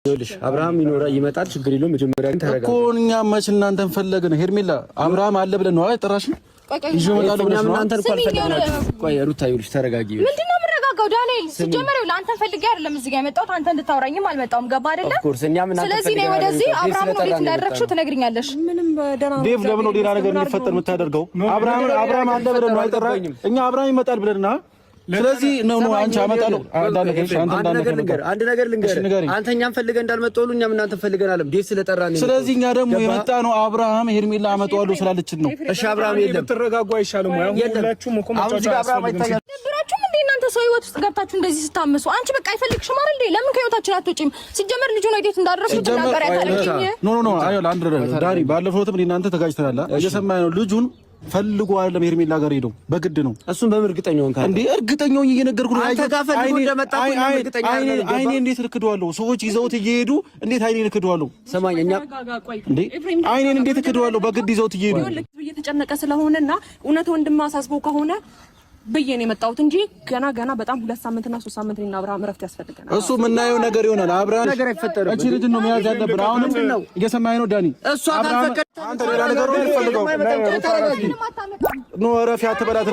ይኸውልሽ አብርሃም ይኖራ ይመጣል፣ ችግር የለውም። መጀመሪያ ግን ተረጋጋ እኮ። እኛ መች እናንተን ፈለግን? ሄርሜላ አብርሃም አለ ብለን ነው አይጠራሽም? ይዤ እመጣለሁ ብለሽ ነው። እናንተን እኮ አልፈለግናችሁም። ቆይ ሩታ ይኸውልሽ ተረጋጊ። ምንድን ነው የምረጋጋው? ዳንኤል ሲጀመር ይኸውልህ አንተን ፈልጌ አይደለም እዚህ ጋር የመጣሁት፣ አንተ እንድታወራኝም አልመጣሁም። ገባ አይደለ? Of course እኛም እናንተን ስለዚህ ነይ ፈልገን ወደዚህ። አይደለም። አብርሃም ስለጠራን እንዴት ነው እንዳደረግሽው የመጣነው። ትነግሪኛለሽ። ምንም ደህና ነው። ዴቭ ለምን ነው ሌላ ነገር እንዲፈጠር የምታደርገው? አብርሃም አለ ብለን ነው አይጠራ? እኛ አብርሃም ይመጣል ብለን ና። ስለዚህ ነው ነው አንቺ አመጣለሁ እንዳነገርሽ አንተ አንድ ነገር ልንገርህ፣ አንድ ነገር ልንገርህ። አንተ እኛም ፈልገን እንዳልመጣሁ ሁሉ እኛም እናንተን ፈልገን አለም ዴቭ ስለጠራን ነው። ስለዚህ እኛ ደግሞ የመጣ ነው አብርሃም ሄርሜላ አመጣዋለሁ ስላለችን ነው። እሺ አብርሃም የለም፣ ብትረጋጉ አይሻልም ወይ? አሁን ሁላችሁም እኮ አሁን እዚህ ጋር አብርሃም አይታያል። ደብራችሁም እንዴ እናንተ ሰው ህይወት ውስጥ ገብታችሁ እንደዚህ ስታምሱ? አንቺ በቃ አይፈልግሽም አይደል እንዴ? ለምን ከህይወታችን አትወጪም? ሲጀመር ልጁን እንዴት እንዳደረግሽው ትናገሪያታለሽ። No no no አዮ ለአንድ ዳሪ ባለፈውትም እኔ እናንተ ተጋጭተናል። እየሰማኸኝ ነው? ልጁን ፈልጎ አይደለም ሄርሜላ ጋር ሄደው በግድ ነው። እሱን በምን እርግጠኛ ሆንክ እንዴ? እርግጠኛ ሆኜ እየነገርኩህ ነው። አንተ ጋር ፈልጎ እንደመጣ እኮ እኛም እርግጠኛ አይደለንም። አይኔ እንዴት እክደዋለሁ? ሰዎች ይዘውት እየሄዱ እንዴት አይኔን እክደዋለሁ? ሰማኝ እኛ እንዴ አይኔን እንዴት እክደዋለሁ? በግድ ይዘውት እየሄዱ እየተጨነቀ ስለሆነና እውነት ወንድም አሳስቦ ከሆነ ብዬ ነው የመጣሁት እንጂ ገና ገና በጣም 2 ሳምንትና 3 ሳምንት እኔና አብርሃም እረፍት ያስፈልገናል። እሱ የምናየው ነገር ይሆናል። አብርሃም ነገር አይፈጠርም። እቺ ልጅ ነው መያዝ ያለብን። አሁንም እየሰማኸኝ ነው ዳኒ? እሷ ካልፈቀደ አንተ ሌላ ነገር ነው የምትፈልገው። No እረፊ አትበላት።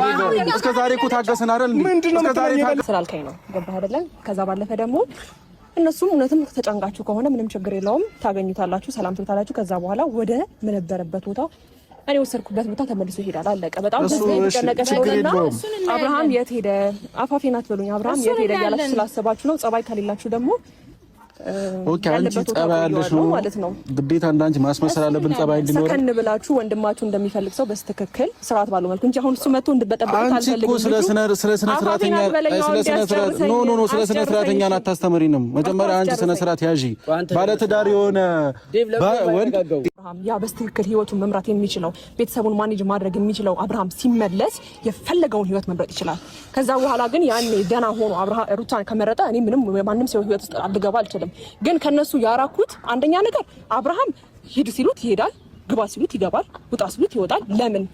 እስከ ዛሬ እኮ ታገስን አይደል? እስከ ዛሬ ስላልከኝ ነው ገባህ አይደለ? ከዛ ባለፈ ደግሞ እነሱም እውነትም ተጨንቃችሁ ከሆነ ምንም ችግር የለውም፣ ታገኙታላችሁ፣ ሰላም ትሉታላችሁ። ከዛ በኋላ ወደ ምነበረበት ቦታ እኔ ወሰድኩበት ቦታ ተመልሶ ይሄዳል። አለቀ። በጣም የተጨነቀ ስለሆነና አብርሃም የት ሄደ አፋፌ ናት በሉኝ፣ አብርሃም የት ሄደ እያላችሁ ስላሰባችሁ ነው። ጸባይ ከሌላችሁ ደግሞ Okay፣ አንቺ ጸባይ ያለሽ ነው ማለት ነው። ግዴታ እንዳንቺ ማስመሰል አለብን ጸባይ እንዲኖር። ሰከን ብላችሁ ወንድማችሁ እንደሚፈልግ ሰው በስትክክል ስርዓት ባለው መልኩ እንጂ አሁን እሱ መጥቶ እንድበጠብጥ አንቺ አልፈልግም። እኮ ስለ ስነ ስለ ስነ ስርዓተኛ ስለ ስነ ስርዓት no no no ስለ ስነ ስርዓተኛ አታስተምሪንም። መጀመሪያ አንቺ ስነ ስርዓት ያዢ። ባለትዳር የሆነ ወንድ አብርሃም ያ በስትክክል ህይወቱን መምራት የሚችለው ቤተሰቡን manage ማድረግ የሚችለው አብርሃም ሲመለስ የፈለገውን ህይወት መምረጥ ይችላል። ከዛ በኋላ ግን ያኔ ደህና ሆኖ አብርሃም ሩታን ከመረጠ እኔ ምንም ማንም ሰው ህይወት ውስጥ ልገባ አልችልም። ግን ከነሱ ያራኩት አንደኛ ነገር አብርሃም ሂድ ሲሉት ይሄዳል፣ ግባ ሲሉት ይገባል፣ ውጣ ሲሉት ይወጣል። ለምን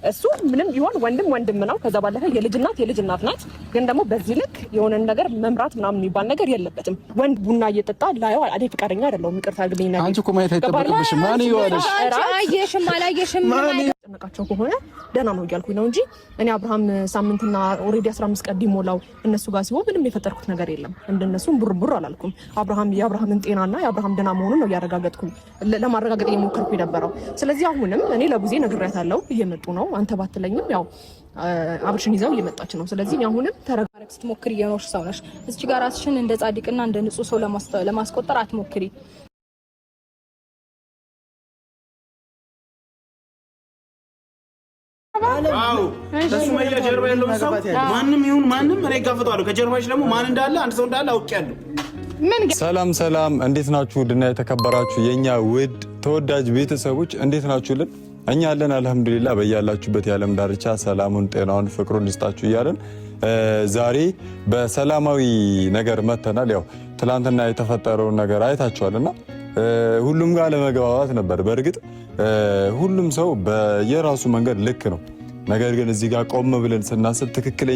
እሱ ምንም ቢሆን ወንድም ወንድም ነው። ከዛ ባለፈ የልጅ እናት የልጅ እናት ናት። ግን ደግሞ በዚህ ልክ የሆነን ነገር መምራት ምናምን የሚባል ነገር የለበትም። ወንድ ቡና እየጠጣ ላየው እኔ ፈቃደኛ አይደለሁም። ይቅርታ አድርግልኝ። አንቺ እኮ ማየት አይጠበቅብሽም። ማን ይዋለሽ? አየሽም አላየሽም ጨነቃቸው ከሆነ ደህና ነው እያልኩኝ ነው እንጂ እኔ አብርሃም ሳምንትና already 15 ቀን ሊሞላው እነሱ ጋር ሲሆን ምንም የፈጠርኩት ነገር የለም። እንደነሱም ቡር ቡር አላልኩም። አብርሃም የአብርሃምን ጤናና የአብርሃም ደህና መሆኑን ነው እያረጋገጥኩኝ ለማረጋገጥ እየሞከርኩ የነበረው። ስለዚህ አሁንም እኔ ለጉዜ ነግሬያታለሁ፣ እየመጡ ነው። አንተ ባትለኝም ያው አብርሽን ይዘው እየመጣች ነው። ስለዚህ እኔ አሁንም ተረጋግ ስትሞክሪ እየኖርሽ ሰው ነሽ። እዚህ ጋር ራስሽን እንደ ጻድቅና እንደ ንጹህ ሰው ለማስቆጠር አትሞክሪ። ከሱመያ ጀርባ ያለውን ሰው ማንም ይሁን ማንም እኔ እጋፈጠዋለሁ። ከጀርባሽ ደግሞ ማን እንዳለ አንድ ሰው እንዳለ አውቄያለሁ። ሰላም ሰላም፣ እንዴት ናችሁ? ውድና የተከበራችሁ የኛ ውድ ተወዳጅ ቤተሰቦች እንዴት ናችሁልን? እኛ አለን አልሐምዱሊላ። በያላችሁበት የዓለም ዳርቻ ሰላሙን፣ ጤናውን፣ ፍቅሩን ይስጣችሁ እያለን ዛሬ በሰላማዊ ነገር መተናል። ያው ትላንትና የተፈጠረውን ነገር አይታችኋልና ሁሉም ጋር ለመግባባት ነበር። በእርግጥ ሁሉም ሰው በየራሱ መንገድ ልክ ነው። ነገር ግን እዚህ ጋር ቆም ብለን ስናስብ ትክክለኛ